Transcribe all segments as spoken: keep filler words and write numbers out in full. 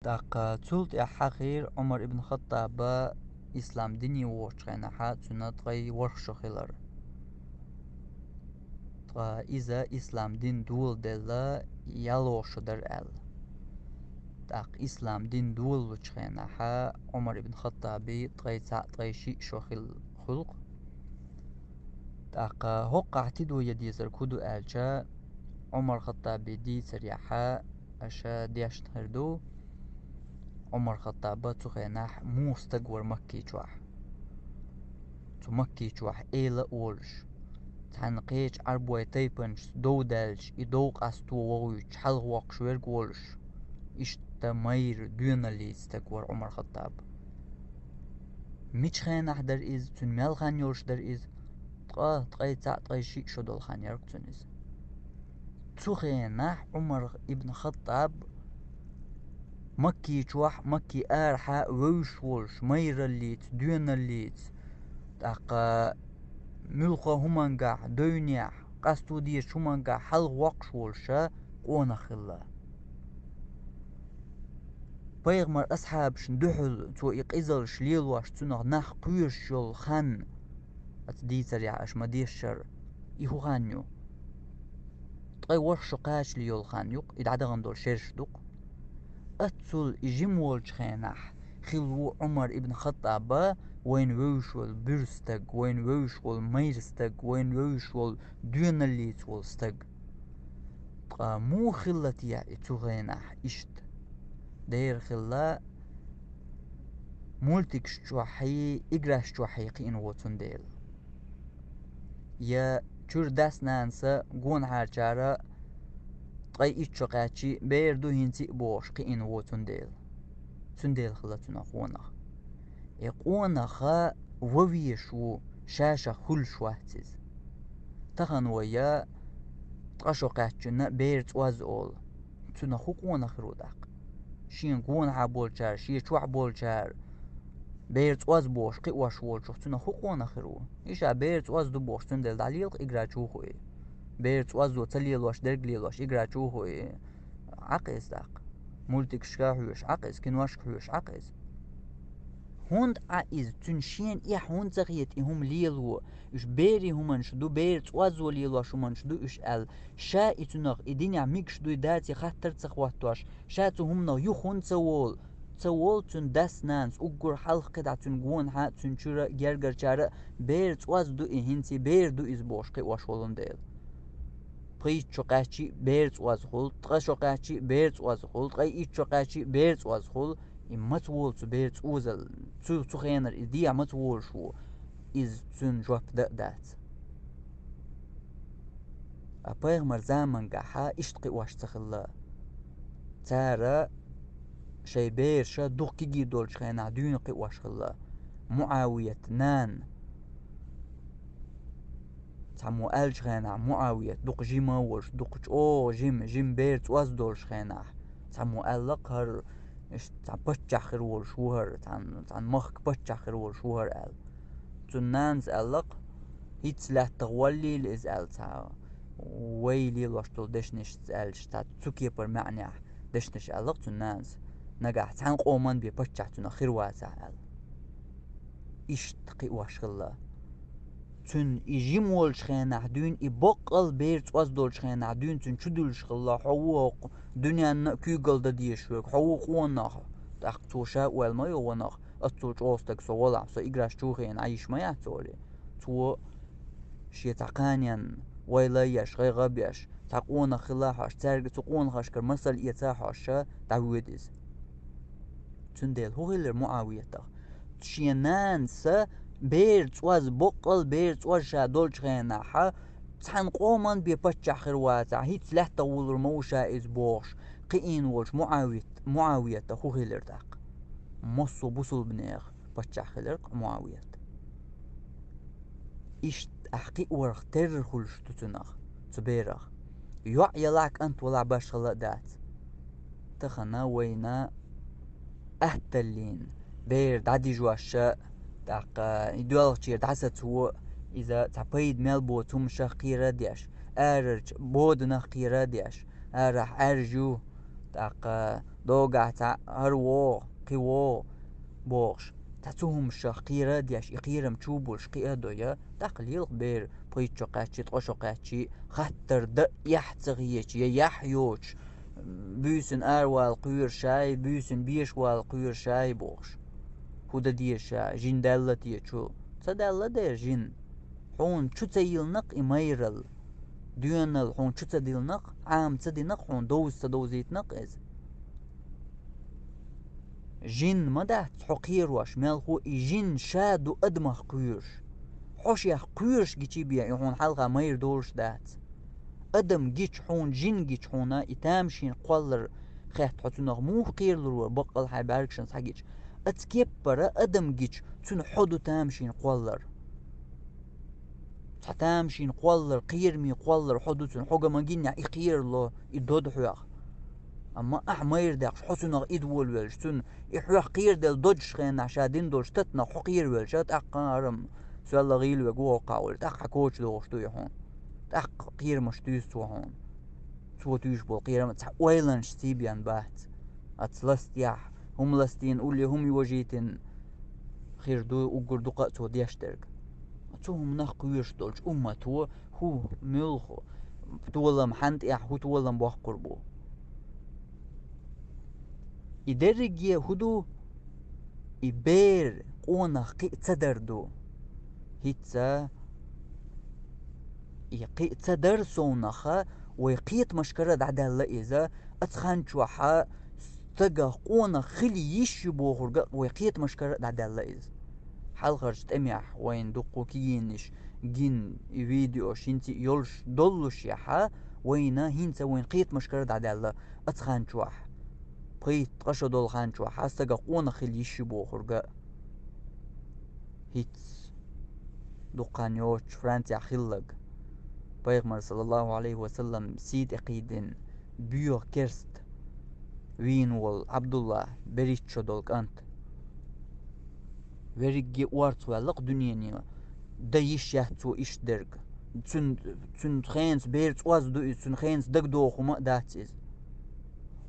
ТӀаккха цул тӀаьхьа хир Ӏумар ибн Хаттаба ислам дине воцучу хенахьа цуьнан ткъе ворхӀ шо хилар. Ткъа иза ислам дин доладелла ялхолгӀа шо дара аьлла. ТӀаккха ислам дин долалучу хенахьа Ӏумар ибн Хаттаби ткъе цхьаъ, ткъе шиъ шо хил хуьлу-кх. ТӀаккха хӀокхахь тидам ян дезарг хӀун ду аьлча, Ӏумар Хаттаби дийцарехьа аша дешна хир ду, Ӏумар Хаттаба цу хенахь муха стаг вара Макки чохь. Цу Макки чохь эла а волуш, цхьана кхечу Ӏарбойн тайпанашца дов даьлча, и дов къасто вохуьйтуш, хьалхавоккхуш верг а волуш, иштта майра доьналлица стаг вара Ӏумар Хаттаб. Мичу хенахь дара иза, цуьнан мел хан йолуш дара иза? Ткъа, ткъе цхьаъ, ткъе шиъ шо долу хан яра-кх цуьнан иза. Цу хенахь Ӏумар ибн Хаттаб Макки чохь а, Макки арахьа а вевзаш волуш, майраллица, доьналлица, тӀаккха муьлхха хӀумангахь, девнехь, къасто дезачу хӀумангахь хьалхавоккхуш волуша къонах хилла. Пайхамаран асхьабашна дуьхьал цо и къизаллаш лелош, цунах нах кхоьруш йолу хан, оцу дийцарехь аша ма-дешшара, и хӀун хан ю? Ткъе ворхӀ шо кхачале йолу хан ю-кх, и дӀадахана долу шераш ду-кх. Оццул и жима волчу хенахь хилла ву Ӏумар ибн Хаттаба вайна вевзаш волу буьрса стаг, вайна вевзаш волу майра стаг, вайна вевзаш волу доьналлица волу стаг. Ткъа муха хилла те и цу хенахь иштта? Дера хилла, мультикаш чохьий, играш чохьий кхиъна ву цундела. Я чуьра дас-нанаса гонахьарчара ткъе итт шо кхаьччи, бер ду хӀинца а бохуш кхиъна ву цундела. Цундела хилла цунах къонах. И къонах ван везаш ву, ша-шах хуьлуш вац иза. Тахана вай я ткъа шо кхаьччунна бер цӀоз олу. Цунах хӀун къонах хир ву тӀаккха? Шена гонахьа болчара, шен чохь болчара бер цӀоз бохуш кхиош волчух цунах хӀун къонах хир ву? И ша бер цӀоз ду бохуш, цундела дӀалела-кх игра, чу хуьлу и. Бер цӀоз ду ца лелош, дерг лелош игра, чу хуьлу и. Ӏа-кх иза тӀаккха. Мультикашка хьоьжуш Ӏа-кх иза, киношка хьоьжуш Ӏа-кх иза. ХӀунда Ӏа иза? Цуьнан шена эхь хӀунда ца хета и хӀума лело? Уьш берийн хӀуманаш ду, бер цӀоз лелош хӀуманаш ду уьш аьлла. Ша и цунах, и динехь мегаш дуй, даций хаттар а ца хӀоттош, ша цу хӀуманах юха хӀунда ца волу? Ца волу цуьнан дас-нанас, уггар хьалха кхидӀа цуьнан гонахьа, цуьнан чуьра, гергарчара а бер цӀоз ду и, хӀинца бер ду иза бохуш кхиош волун дела. Пхийтта шо кхаьччи а бер цӀоз хуьлу, ткъа шо кхаьччи а бер цӀоз хуьлу, ткъе итт шо кхаьччи а бер цӀоз хуьлу, и маца волу цу бер цӀозалла, цу, цу хенара иза дехьа маца волуш ву, иза цуьнан жоп дан а дац. Ткъа пайхамаран замангахьа иштта кхиош ца хилла. Цара шайн бераша дукха кегий долчу хенахь дуьйна кхиош хилла. МуӀавият нана, цхьаммо аьллачу хенахь, МуӀавият дукха жима а волуш, дукха чӀогӀа жима, жима бер цӀоз долуш хенахь, цхьаммо аьлла-кх хӀара, иштта цхьа паччахь хир волуш ву хӀара, цхьана, цхьана махка паччахь хир волуш ву хӀара аьлла. Цуьнан нанас аьлла-кх, хӀинцца лаьттах валлийла иза аьлла, цхьа вай лелош долу дешнашца аьлча, цхьа цу кепара маьӀнехь дешнаш аьлла-кх цуьнан нанас, нагахь цхьана къоман бен паччахь цунах хир вацахь аьлла. Иштта кхиош хилла. Цуьнан и жима волчу хенахь дуьйна, и баккъал бер цӀоз долчу хенахь дуьйна цуьнан чу дуьллуш хилла: хьо ву хӀокху дуьненна а куьйгалла дан дезаш верг, хьо ву къонах. ТӀаккха цо ша ойла ма йо: ванах, оццул чӀогӀа стаг со валахь, со играш чу хиъна Ӏан йиш ма яц олий. Цо шен цхьа кханенна вайла еш, гӀайгӀа беш, цхьа къонах хила хьожуш, цаьрга, цу къонахашкара масал эца хьожуш дӀавоьду иза. Цундела хӀун хилира МуӀавиятах? Шен нанаса бер цӀоз, баккъал бер цӀоз ша долчу хенахьа, цхьана къоман бен паччахь хир вацахь, хӀинцца лаьттах вуллур ма ву ша иза бохуш, кхиийна волчу МуӀавит-, МуӀавиятах хӀун хилира тӀаккха? Массо а бусулбанех паччахь хилира-кх МуӀавият. Иштта ахь кхиорах терра хуьлуш ду цунах, цу берах. ЙоӀ ялахь, кӀант валахь, башхалла а дац. Тахана вайна атталлина, бер дӀадижош а, тӀаккха и доьлхучера дӀасаца ву, иза цхьа пайда мел боцу хӀуманашах кхера а деш, арарчу боданах кхера а деш, арахь Ӏаьржа ю, тӀаккха догахь цхьа хӀара вогӀу, кхин вогӀу бохуш, цхьа цу хӀуманашах кхера а деш, и кхерам чу а болуш кхиа а дой, тӀаккха лелха бер пхийтта шо кхаьччи, ткъа шо кхаьччи, хаттар дан а эхь ца хеташ, я яхь йоцуш, буьйсанна аравала кхоьрушай, буьйсанна беша вала кхоьрушай бохуш. ХӀун дан деза ша, жин даьлла те чу? Ца даьлла дера жин. Хьуна чу ца йиллинарг и майралла, доьналла хьуна чу ца диллинарг, Ӏама ца динарг, хьуна довза ца довзийтинарг иза. Жин ма дац хьо кхерош, мелхо и жин ша ду адамах кхоьруш. Хьо шех кхоьруш гичи бен, и хьуна хьалха майра долуш дац. Адам гича хьуна, жин гича хьуна, и тамашийна кхоллар хетта хьо цунах муха кхералур вара, баккъал хьайн бӀаьргашна схьагича? Оцу кеппара адам гича, цунна хьо ду тамашийна кхоллар. Цхьа тамашийна кхоллар, кхераме кхоллар хьо ду цунна, хьо ган ма гинехь, и кхерало, и додо хьох. Амма ахь майра даьккхича, хьо цунах идда волавелча, цунна и хьох кхераделла додучу хенахь ша дина долчу татанах хьо кхеравелча, тӀаккха хӀара-м соьлла гӀийла вега ву хӀокхахь олий, тӀаккха кхочушдохуш ду и хьуна. ТӀаккха кхерамаш туьйсу цо хьуна. Цо туьйсуш болу кхерам цхьа ойланашций бен бац. Аца ластехь, хӀума ластийна улле хӀума йожийтина хир ду уггар дукха а цо деш дерг. Цу хӀуманах кхоьруш долчу уммато хӀун, муьлха толам, хьан тӀехь хӀун толам боккхур бу? И дерриге хӀун ду? И бер къонах кхиа ца дар ду. ХӀинца и кхиа ца дар совнаха вай кхетамашкара дӀадаьлла иза, оцу хан чохьа стагах къонах хила йиш ю бохург а вай кхетамашкара дӀадаьлла иза. Хьалхарчу тӀемехь вайна дуккха кигийнаш гина и видеош хӀинца а йолуш доллушехьа, вайна хӀинца вайна кхетамашкара дӀадаьлла оцу хан чохь. Пхийтта ткъа шо долу хан чохьа стагах къонах хила йиш ю бохург а. ХӀинца дуккха хан йоцуш Францехь хилларг. Пайхамар, саллаллаху алейхи ва саллам, сий тӀе кхийдина боьха керста вийна волу Абдулла, берхӀитта шо долу кӀант. Верриге орцахваьлла-кх дуьнене, дан йиш яц цо иштта дерг. Цуьнан, цуьнан хенца бер цӀоз ду иза, цуьнан хенца дагадогӀу хӀума а дац иза.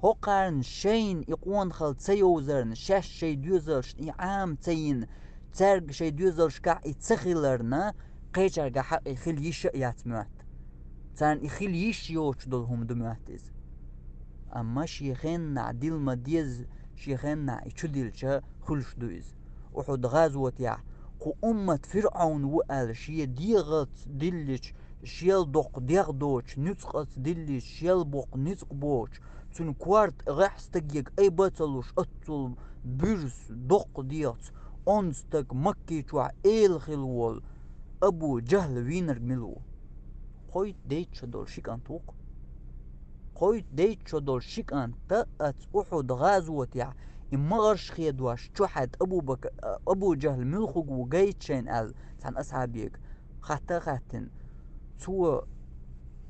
ХӀокхарна шайна и къонахалла ца йовзарна, шаьш шайн доьзалшна и Ӏама ца йина, цаьрга шайн доьзалшкахь и ца хиларна, кхечаьргахь и хила йиш а яц моьтту. Царна и хила йиш йоцуш долу хӀума ду моьтту иза. Амма шен хеннахь дила ма-дезза, шен хеннахь и чу дилча, хуьлуш ду иза. Ухьуд гӀазотехь кху уммат ФирӀаун ву аьлла, шен дегӀаца диллича, шел доккха дегӀ доцуш, нуьцкъаца диллича, шел боккха нуьцкъ боцуш, цуьнан корта гӀехь стаге айба а ца луш, оццул буьрса доккха дегӀаца онда стаг Макки чохь эла хилла волу Абу Джахьл вийнарг мила ву? Кхойтта дейтта шо долу ши кӀант ву-кх. Кхойтта дейтта шо долу ши кӀанта аца Ухьуд гӀазотехь и магӀарш хедош чу хьаьдда Абу Бак-, Абу Джахьл муьлхарг ву гайта шайна аьлла, цхьана асхьабега хатта а хаьттина. Цо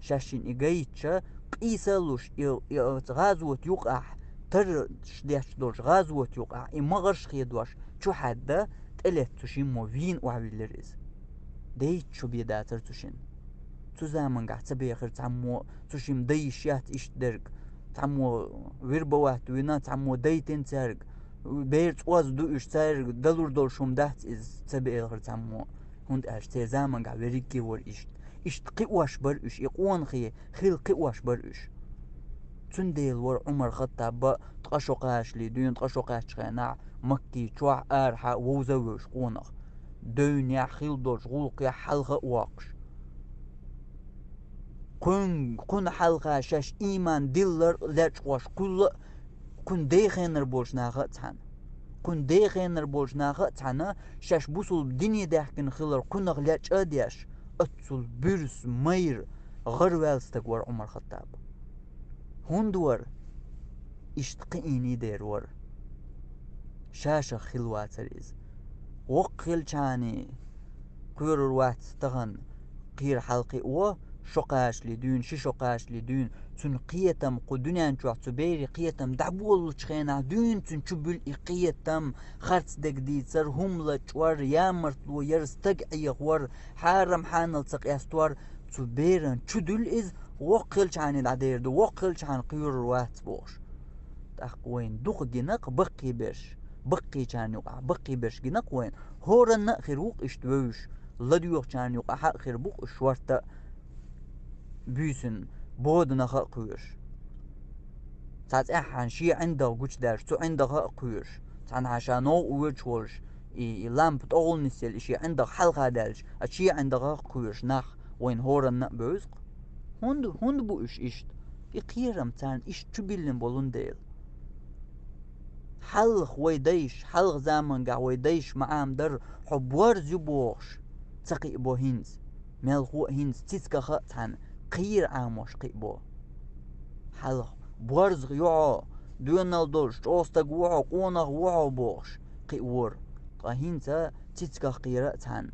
шаьшшинна и гайтча, къийса а луш, и, и оцу гӀазота юкъахь, тарраш детташ долчу гӀазота юкъахь, и магӀарш хедош чу хьаьдда, тӀелетта цу шиммо вийна охьавиллира иза. Дейтта шо бен дацара цу шинна. Цу замангахь ца бехира цхьаммо, цу шимма дан йиш яц иштта дерг. Цхьаммо вирбовать вина, цхьаммо дайтина цаьрга. Бер цӀоз ду уьш, цаьрга далур долуш хӀума дац иза, ца бехира цхьаммо. ХӀунда аьлча церан замангахь верриге вара иштта. Иштта кхиош бара уьш, и къонахий хила кхиош бара уьш. Цундела вара Ӏумар-Хаттаб а ткъа шо кхачале дуьйна, ткъа шо кхаьччу хенахь Макки чохь арахьа вовза а вевзаш къонах. Девнехь хилла долчу гӀуллакхехь хьалха а воккхуш. Кхуьнга, кхунна хьалха шаьш ийман диллар а лечкъош кхулла а, кхунна дехенар болчу наха а цхьаьна. Кхунна дехенар болчу наха а цхьаьна шаьш бусулба дине даьхкина хилар кхунах лечкъа а деш, оццул буьрса майра гӀараваьлла стаг вара Ӏумар-Хаттаб. ХӀунда вара? Иштта кхиийний дера вара. Ша-шах хилла вацара иза. Воккха хилчхьаний, кхоьрур вац тахана, кхера хьалакхио, шо кхачале дуьйна, ши шо кхачале дуьйна, цуьнан кхетам, кху дуьнен чохь цу берийн кхетам дӀаболалучу хенахь дуьйна цуьнан чу буьллу и кхетам, харц дерг дийцар, хӀума лачкъор, ямартло яр, стаг Ӏехор, хьарам-хьанал ца къестор, цу беран чу дуьллу иза, воккха хилчхьаний дӀадер ду, воккха хилчхьана кхоьрур вац бохуш. тӀаккха вайна дукха гинакъ баккхий берш, баккхийчарна юкъахь баккхий берш гинакъ вайна, хӀоранна а хир ву-кх иштта вевзаш, ладоьгӀучарна юкъахь а хир бу-кх уьш шортта а буьйсанна боданах а кхоьруш. Цхьа цӀеххьана шен ӀиндагӀ гучудаьлча, цу ӀиндагӀа а кхоьруш, цхьанхьа ша новкъа воьдуш волуш, и, и лампа тӀехула нисъелла, и шен ӀиндагӀ хьалха даьлча, а шен ӀиндагӀа а кхоьруш нах вайна хӀоранна а бевза-кх. ХӀунда, хӀунда бу уьш иштта? И кхерам царна иштта чу биллина болун дела. Хьалха вай дайша, хьалха заманчохь вай дайша ма-Ӏамадара, хьо борз ю бохуш, ца кхиабо хӀинца, мелхо а хӀинца, цицгах а цхьаьна кхийра Ӏамош кхиабо. Хьалха борз ю хьо, доьналла долуш чӀогӀа стаг ву хьо, къонах ву хьо бохуш кхиавора. Ткъа хӀинца цицгах кхийра а цхьаьна,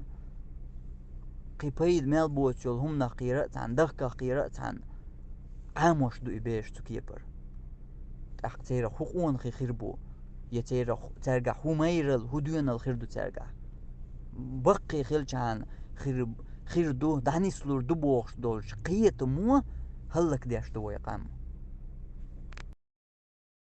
кхин пайда мел боцуш йолу хӀуманах кхийра а цхьаьна, дахках кхийра а цхьаьна Ӏамош ду и бераш цу кепара. ТӀаккха церах хӀун къонахий хир бу, я церах, цаьргахь хӀун майралла, хӀун доьналла хир ду цаьргахь? Баккхий хилчахьана хир, хир ду, дӀанислур ду бохуш долчу кхетамо хӀаллакдеш ду вай къам.